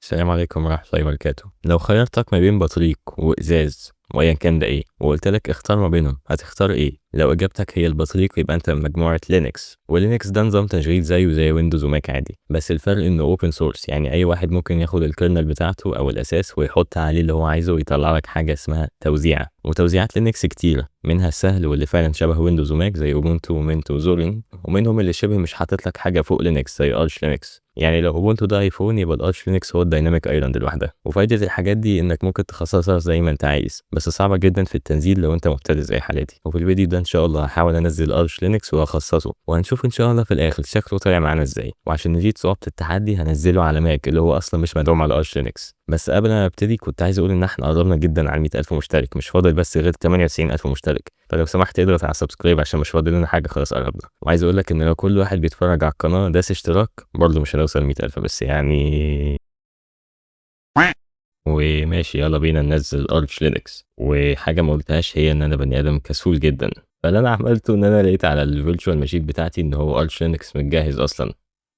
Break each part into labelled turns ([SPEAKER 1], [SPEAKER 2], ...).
[SPEAKER 1] السلام عليكم ورحمة الله وبركاته. لو خيرتك ما بين بطريق وإزاز وأيا كان ده إيه، وقلت لك اختار ما بينهم، هتختار إيه؟ لو إجابتك هي البطريق يبقى أنت من مجموعة Linux، و Linux ده نظام تشغيل زيه زي Windows و Mac عادي، بس الفرق إنه open source، يعني أي واحد ممكن ياخد ال kernel بتاعته أو الأساس ويحط عليه اللي هو عايزه ويطلع لك حاجة اسمها توزيعة. وتوزيعات Linux كتيرة، منها السهل واللي فعلا شبه Windows و Mac زي Ubuntu و Mint و Zorin، ومنهم اللي شبه مش حاطط لك حاجة فوق Linux زي Arch Linux. يعني لو Ubuntu ده iPhone يبقى ال Arch Linux هو ال Dynamic Island لوحدها. وفايدة الحاجات دي انك ممكن تخصصها زي ما انت عايز، بس صعبة جدا في التنزيل لو انت مبتدئ زي حالاتي. وفي الفيديو ده ان شاء الله هحاول انزل Arch Linux واخصصه، وهنشوف ان شاء الله في الاخر شكله طالع معانا ازاي. وعشان نزيد صعوبة التحدي هنزله على Mac اللي هو اصلا مش مدعوم على Arch Linux. بس قبل ما ابتدي كنت عايز اقول ان احنا قربنا جدا على 100,000 مشترك، مش فاضل بس غير 98,000 مشترك، فلو سمحت اضغط على subscribe عشان مش فاضل لنا حاجة، خلاص قربنا. وعايز اقول لك ان لو كل واحد بيتفرج على القناة داس اشتراك برضه مش هنوصل 100,000 بس يعني. وماشي يلا بينا ننزل Arch Linux. وحاجة ما قلتهاش هي ان انا بني ادم كسول جدا، فاللي انا عملته ان انا لقيت على ال virtual machine بتاعتي ان هو Arch Linux متجهز اصلا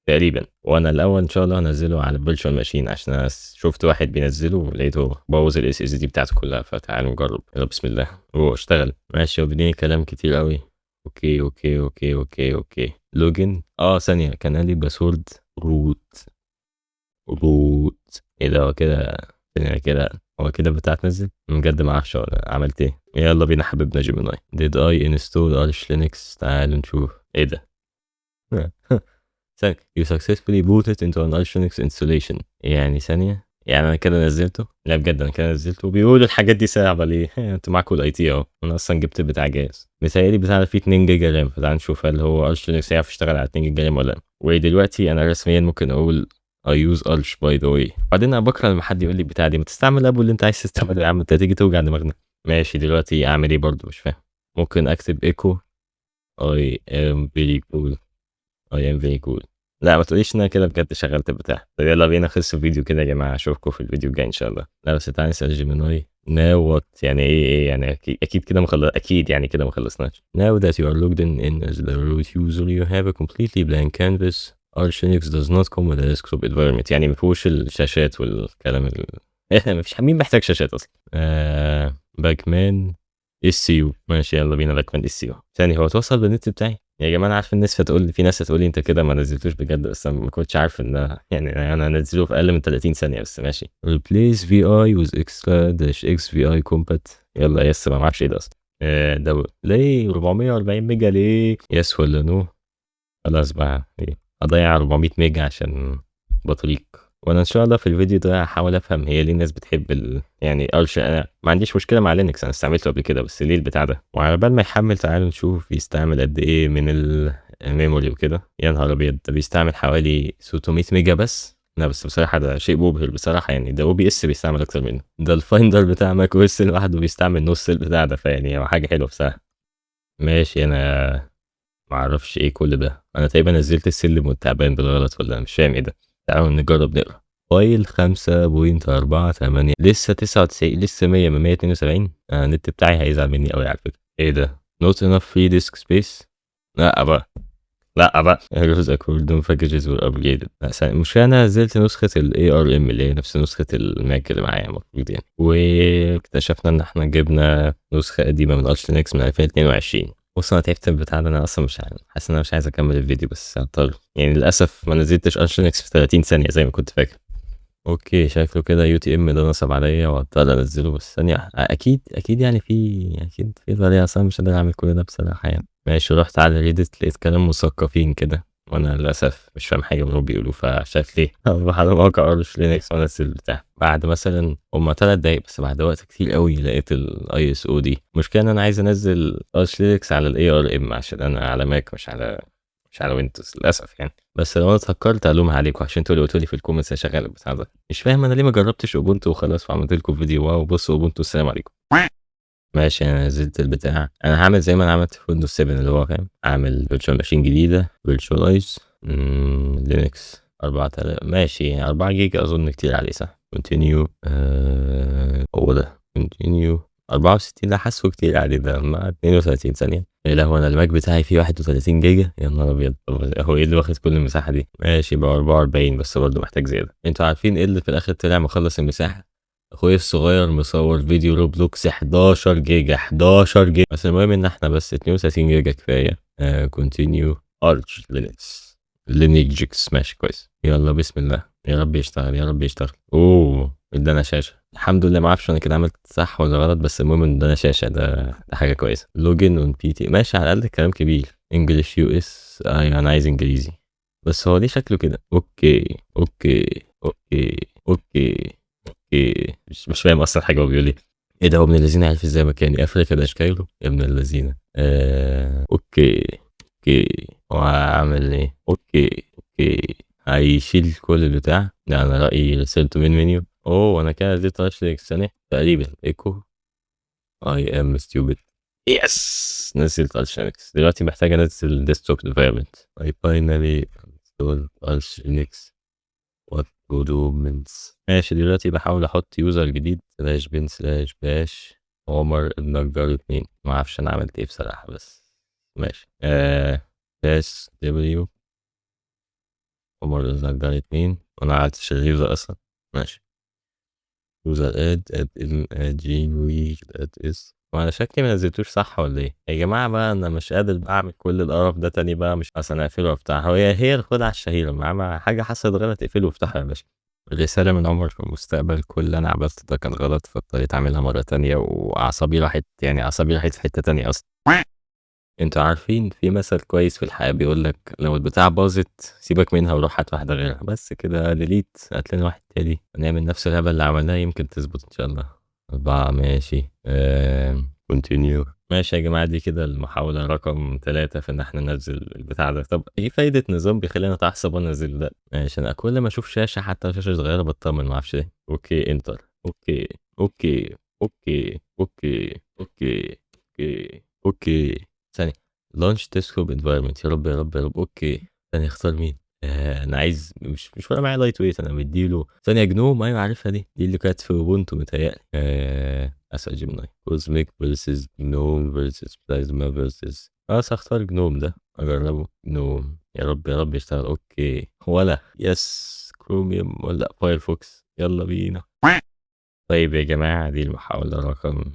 [SPEAKER 1] تقريبا، وانا الاول ان شاء الله هنزله على ال virtual machine عشان انا شفت واحد بينزله ولقيته بوظ ال SSD بتاعته كلها، فتعالوا نجرب. يلا بسم الله. هو اشتغل ماشي، وبيديني كلام كتير قوي. okay okay okay okay okay login. ثانية، كان قال لي password root root. ايه ده؟ هو كده كده هو كده بتاع تنزل بجد؟ ما اعرفش عملت ايه. يلا بينا حبيبنا Gemini. did I install Arch Linux؟ تعالوا نشوف ايه ده. ثانية، you successfully booted into an Arch Linux installation. يعني ثانية، يعني انا كده نزلته؟ لا بجد انا كده نزلته. بيقولوا الحاجات دي صعبة ليه؟ انتوا معاكم ال IT اهو، انا اصلا جبت بتاع جاهز، متهيألي بتاع فيه 2 جيجا RAM، فتعال نشوف هل هو Arch Linux هيعرف يشتغل على 2 جيجا RAM ولا لا. ودلوقتي انا رسميا ممكن اقول I use Arch by the way. بعدين انا بكره لما حد يقول لي بتاع دي ما تستعمل ابو اللي انت عايز تستعمله يا عم، انت هتيجي توجع دماغنا. ماشي دلوقتي اعمل ايه برضه مش فاهم. ممكن اكتب echo I am very cool، I am very cool. لا ما تقوليش ان انا كده بجد شغلت البتاع. طب يلا بينا، خلص الفيديو كده يا جماعه، اشوفكم في الفيديو الجاي ان شاء الله. لا بس تعالى نسال Gemini now what، يعني ايه ايه يعني اكيد كده مخلص، اكيد يعني كده ما خلصناش. now that you are logged in as the root user you have a completely blank canvas. Arch Linux does not come with a desktop environment. يعني ما فيهوش الشاشات والكلام احنا ما فيش مين محتاج شاشات اصلا. Pacman SU. ماشي يلا بينا pacman SU. ثاني، هو توصل بالنت بتاعي يا جماعه؟ انا عارف الناس هتقول لي، في ناس هتقول لي انت كده ما نزلتوش بجد، بس انا ما كنتش عارف ان يعني انا هنزله في اقل من 30 ثانيه، بس ماشي. replace vi with extra dash x vi compat. يلا yes، ما اعرفش ايه ده اصلا. ده ليه 440 ميجا ليه؟ yes ولا no؟ خلاص بقى إيه؟ اضيع 400 ميجا عشان بطريق. وانا ان شاء الله في الفيديو ده هحاول افهم هي ليه الناس بتحب يعني Arch. انا ما عنديش مشكله مع Linux، انا استعملته قبل كده، بس ليه البتاع ده؟ وعلى بال ما يحمل تعالوا نشوف بيستعمل قد ايه من ال memory وكده. يا نهار ابيض، ده بيستعمل حوالي 600 ميجا بس. لا بس بصراحه ده شيء مبهر بصراحه، يعني ده OBS بيستعمل اكتر منه، ده ال Finder بتاع macOS لوحده بيستعمل نص البتاع ده، فيعني هو حاجه حلوه بصراحه. ماشي، انا ما اعرفش ايه كل ده، انا تقريبا نزلت السلم والتعبان بالغلط ولا مش فاهم ايه ده. تعالوا نجرب نقرا file 5.48، لسه 99، لسه 100 من 172. النت بتاعي هيزعل مني قوي على فكرة. ايه ده؟ not enough free disk space. لا بقى، لا بقى، errors occurred when packages were upgraded. لا المشكلة انا نزلت نسخة ال ARM اللي هي نفس نسخة ال Mac اللي معايا المفروض يعني، واكتشفنا ان احنا جبنا نسخة قديمة من Arch Linux من 2022. بص انا تعبت من البتاع ده، انا اصلا مش عارف، حاسس ان انا مش عايز اكمل الفيديو بس هضطر يعني. للاسف ما نزلتش Arch Linux في 30 ثانية زي ما كنت فاكر. okay شكله كده UTM ده نصب عليا وهضطر انزله، بس ثانية، اكيد اكيد يعني في اكيد في طريقة، اصلا مش قادر اعمل كل ده بصراحة يعني. ماشي، رحت على Reddit لقيت كلام مثقفين كده وانا للاسف مش فاهم حاجة من اللي هم بيقولوه، فشكلي هروح على موقع Arch Linux وانزل البتاع. بعد مثلا هما 3 دقايق بس، بعد وقت كتير قوي لقيت الاي اس او دي. المشكلة ان انا عايز انزل Arch Linux على ال ARM عشان انا على Mac مش على Windows للاسف يعني. بس لو انا اتهكرت الومها عليكم عشان انتوا اللي قلتوا لي في ال comments اشغل البتاع ده. مش فاهم انا ليه ما جربتش Ubuntu وخلاص وعملت لكم فيديو wow بصوا Ubuntu السلام عليكم. ماشي انا نزلت البتاع، انا هعمل زي ما انا عملت في Windows 7 اللي هو فاهم، اعمل virtual machine جديده، virtualize Linux 4000، ماشي 4 جيجا اظن كتير عليه صح؟ continue، هو ده continue. 64 ده حاسه كتير عليه، ده ما 32 ثانية. يا لهوي، انا ال Mac بتاعي فيه 31 جيجا، يا نهار ابيض. طب هو ايه اللي واخد كل المساحة دي؟ ماشي بقى 44، بس برضه محتاج زيادة. انتوا عارفين ايه اللي في الاخر طلع مخلص المساحة؟ اخويا الصغير مصور فيديو Roblox 11 جيجا، 11 جيجا. بس المهم ان احنا بس 32 جيجا كفاية. continue. Arch Linux Lineage، ماشي كويس. يلا بسم الله، يا رب يشتغل، يا رب يشتغل. اوه، ادانا شاشة، الحمد لله. ما اعرفش انا كده عملت صح ولا غلط، بس المهم ان ادانا شاشة، ده حاجة كويسة. login on PT، ماشي، على الاقل الكلام كبير. English US، ايوه انا عايز انجليزي، بس هو ليه شكله كده؟ okay okay okay okay okay، مش فاهم اصلا حاجة هو بيقول ايه. ايه ده؟ هو ابن الذين عارف ازاي مكاني؟ Africa dash Cairo، يا ابن الذين. Okay okay، وهعمل ايه؟ okay okay، هيشيل كل البتاع. لا، انا رايي reset to main menu. اوه، انا كده نزلت Arch ثانية تقريبا. echo I am stupid. yes، نزلت Arch Linux. دلوقتي محتاج انزل desktop environment. I finally installed Arch Linux، what to do next؟ ماشي، دلوقتي بحاول احط user جديد، slash bin slash bash عمر النجار 2. ما اعرفش انا عملت ايه بصراحة، بس ماشي. Dash w عمر النجار 2، وانا عملتش ال user اصلا. ماشي، user add add m add g w add s. وانا شكلي ما نزلتوش صح ولا ايه يا جماعة؟ بقى انا مش قادر بقى اعمل كل القرف ده تاني بقى، مش اصل اقفله وافتحه. هي الخدعه الشهيره، مع حاجة حصلت غلط اقفله وافتحه يا باشا. رسالة من عمر في المستقبل: كل اللي انا عملته ده كان غلط، فاضطريت اعملها مرة تانية، واعصابي راحت، يعني اعصابي راحت في حتة تانية اصلا. انتوا عارفين في مثل كويس في الحياة بيقول لك لو البتاع باظت سيبك منها وروح هات واحدة غيرها. بس كده، delete، هات لنا واحد تاني ونعمل نفس الهبل اللي عملناه، يمكن تظبط ان شاء الله. 4، ماشي، continue. ماشي يا جماعة، دي كده المحاولة رقم 3 في إن إحنا ننزل البتاع ده. طب إيه فايدة نظام بيخليني أتعصب وأنا أنزله ده؟ ماشي، أنا كل ما أشوف شاشة حتى لو شاشة صغيرة باتطمن، ما أعرفش ليه. okay enter، okay okay okay okay okay okay okay. ثانية، launch desktop environment. يا رب يا رب يا رب. okay ثانية، اختار مين؟ أنا عايز، مش فارقة معايا lightweight، أنا مدّي له ثانية. GNOME، أيوه عارفها دي، دي اللي كانت في Ubuntu متهيأ لي. أسأل Gemini. Cosmic versus GNOME versus Plasma versus، خلاص هاختار GNOME ده أجربه. GNOME، يا رب يا رب يشتغل. okay، ولا yes، Chromium والّا Firefox، يلا بينا. طيب يا جماعة، دي المحاولة رقم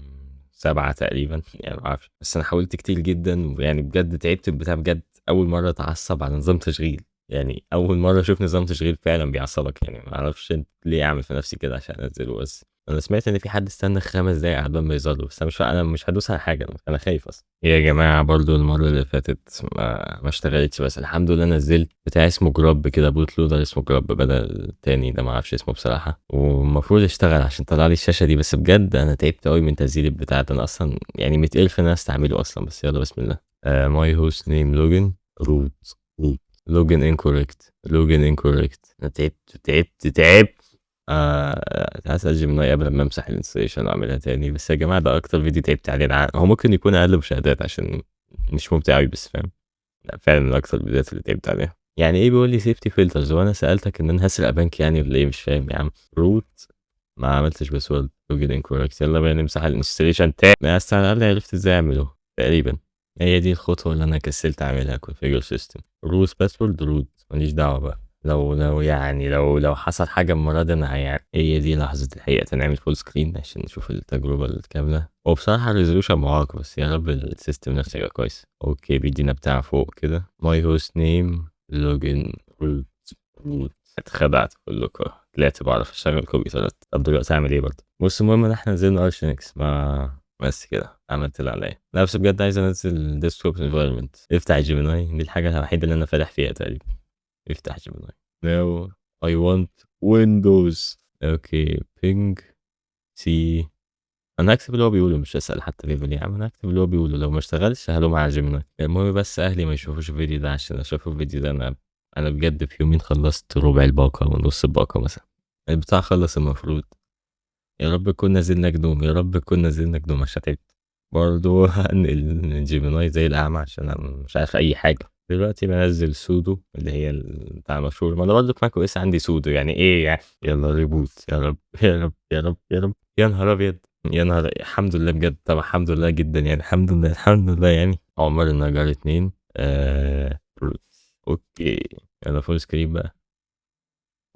[SPEAKER 1] 7 تقريبًا، يعني ما أعرفش، بس أنا حاولت كتير جدًا ويعني بجد تعبت البتاع بجد. أول مرّة أتعصب على نظام تشغيل، يعني أول مرّة أشوف نظام تشغيل فعلًا بيعصبك، يعني ما أعرفش ليه أعمل في نفسي كده عشان أنزّله. بس أنا سمعت إن في حد استنى 5 دقايق على بال ما يظهر له، بس أنا مش هادوس على حاجة، أنا خايف أصلًا. يا جماعة برضه المرّة اللي فاتت ما اشتغلتش، بس الحمد لله نزّلت بتاع اسمه GRUB كده، boot loader اسمه GRUB بدل التاني ده، ما أعرفش اسمه بصراحة، والمفروض يشتغل عشان طلع لي الشاشة دي. بس بجد أنا تعبت أوي من تنزيل البتاع ده، أنا أصلًا يعني متقرف إن أنا أستعمله أصلًا، بس يالّا بسم الله. My host name login root root login incorrect login incorrect. أنا تعبت تعبت تعبت. هاسأل Gemini قبل ما أمسح الinstallation وأعملها تاني. بس يا جماعة ده أكتر فيديو تعبت عليه، أنا هو ممكن يكون أقل مشاهدات عشان مش ممتع أوي، بس فاهم، لأ فعلًا من أكتر الفيديوهات اللي تعبت عليها. يعني إيه بيقول لي safety filters؟ هو أنا سألتك إن أنا هاسرق بنك يعني والّا إيه؟ مش فاهم يا عم. root، ما عملتش password، login incorrect. يالّا بينا نمسح الinstallation تاني، بس على الأقل عرفت إزاي أعمله تقريبًا. هي دي الخطوة اللي أنا كسلت أعملها، configure system root password root، ما ليش دعوة بقى. لو يعني لو حصل حاجة المرة دي أنا يعني هي دي لحظة الحقيقة. نعمل full screen عشان نشوف التجربة الكاملة. هو بصراحة الresolution معاق، بس يا رب الsystem نفسه يبقى كويس. okay، بيدينا بتاع فوق كده my host name login root root. اتخدعت كلكم، طلعت باعرف أشغّل كمبيوترات. طب دلوقتي أعمل إيه برضه؟ بُص، المهم إن إحنا نزلنا Arch Linux، ما بس كده عملت اللي عليّا. لا بس بجد عايز أنزّل desktop environment. افتح Gemini، دي الحاجة الوحيدة اللي أنا فالح فيها تقريبًا. افتح Gemini. now I want Windows. okay، ping c. أنا هاكتب اللي هو بيقوله، مش هاسأل حتى بيقول إيه، يا عم أنا هاكتب اللي هو بيقوله، لو ما اشتغلش هالوم على Gemini. المهم بس أهلي ما يشوفوش الفيديو ده، عشان لو شافوا الفيديو ده أنا بجد في يومين خلّصت ربع الباقة ونُص الباقة مثلًا. البتاع خلص المفروض. يا رب تكون نزّلنا GNOME، يا رب تكون نزّلنا GNOME عشان تعبت. برضه هانقل من Gemini زي الأعمى عشان أنا مش عارف أي حاجة. دلوقتي بانزّل sudo اللي هي بتاع المشهور، ما أنا برضه في macOS عندي sudo، يعني إيه يعني؟ يالّا reboot، يا رب، يا رب، يا رب، يا رب. يا نهار أبيض! يا نهار، الحمد لله بجد. طب الحمد لله جدا يعني، الحمد لله الحمد لله يعني. عمر النجار 2. okay، يلا full screen بقى.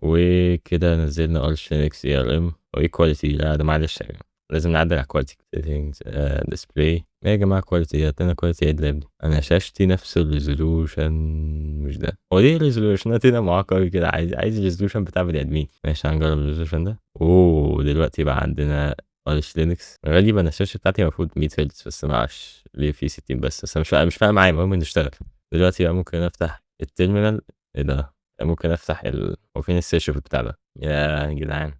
[SPEAKER 1] وكده نزلنا Arch Linux ARM. وايه quality؟ لا ده معلش يعني لازم نعدل على quality. settings، display. ايه يا جماعة quality؟ هات لنا quality عدل يا ابني. انا شاشتي نفس ال resolution، مش ده. هو ليه ال resolution ات هنا معقد قوي كده؟ عايز ال resolution بتاع بني ادمين. ماشي، هنجرب ال resolution ده. اوه، دلوقتي بقى عندنا Arch Linux. غالبا الشاشة بتاعتي المفروض 100 هرتز، بس ما اعرفش ليه في 60 بس، بس انا مش فاهم معايا. المهم نشتغل دلوقتي بقى. ممكن افتح ال terminal. ايه ده؟ ممكن افتح هو فين ال search في البتاع ده يا جدعان؟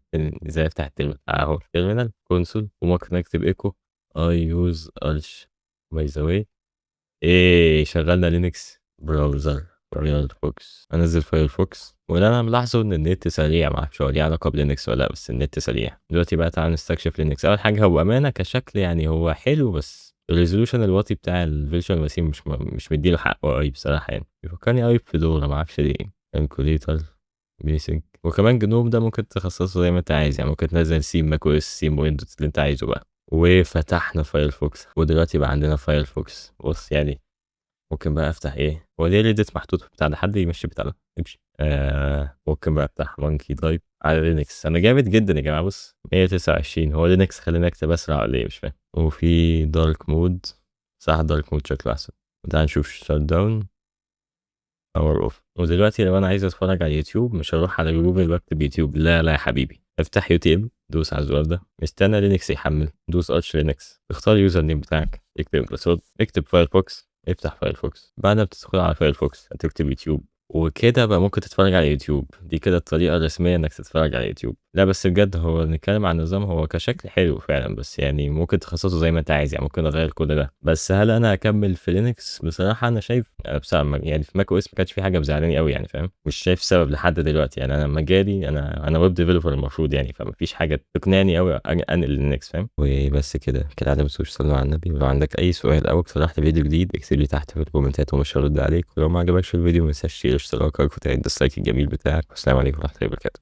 [SPEAKER 1] ازاي افتح ال terminal؟ اهو terminal console، وممكن اكتب echo I use Arch by the way. ايه، شغلنا Linux. browser Firefox، انزل Firefox. واللي انا ملاحظة ان النت سريع، ما اعرفش هو ليه علاقة ب Linux ولا لا، بس النت سريع. دلوقتي بقى تعالى نستكشف Linux. اول حاجة هو امانه كشكل يعني هو حلو، بس ال resolution الواطي بتاع ال virtual machine مش مديله حقه قوي بصراحه، يعني بيفكرني قوي ب Fedora، ما اعرفش ليه. calculator، basic، وكمان GNOME ده ممكن تخصصه زي ما انت عايز، يعني ممكن تنزل theme macOS، theme Windows، اللي انت عايزه بقى. وفتحنا Firefox، ودلوقتي بقى عندنا Firefox. بص يعني ممكن بقى افتح ايه؟ هو ليه Reddit محطوط في بتاع ده؟ حد يمشي بتاع ده، امشي. ممكن بقى افتح Monkeytype على Linux. انا جامد جدا يا جماعه. بص 129. هو Linux خلينا اكتب اسرع ولا ايه؟ مش فاهم. وفي dark mode، صح؟ dark mode شكله احسن. تعال نشوف shut down، power off. ودلوقتي لو انا عايز اتفرج على يوتيوب مش هروح على جوجل واكتب يوتيوب، لا لا يا حبيبي، افتح UTM، دوس على الزرار ده، استنى Linux يحمل، دوس Arch Linux، اختار ال username بتاعك، اكتب password، اكتب Firefox، افتح Firefox. بعد ما بتدخل على Firefox هتكتب يوتيوب، وكده بقى ممكن تتفرج على يوتيوب. دي كده الطريقة الرسمية انك تتفرج على يوتيوب. لا بس بجد هو نتكلم عن النظام، هو كشكل حلو فعلا، بس يعني ممكن تخصصه زي ما انت عايز، يعني ممكن اغير كل ده. بس هل انا هكمل في Linux؟ بصراحة انا شايف، أنا بصراحة يعني في macOS ما كانش في حاجة مزعلاني قوي يعني، فاهم؟ مش شايف سبب لحد دلوقتي. يعني انا مجالي انا web developer المفروض يعني، فما فيش حاجة تقنعني قوي انقل Linux، فاهم؟ وبس كده كالعادة، ما تنسوش تصلوا على النبي. ولو عندك اي سؤال او اقتراح لفيديو جديد اكتب لي تحت في الكومنتات ومش هرد عليك. ولو ما عجبكش الفيديو ما تنساش تشير اشتراكك وتعيد ال dislike الجميل بتاعك. والسلام عليكم ورحمة الله وبركاته.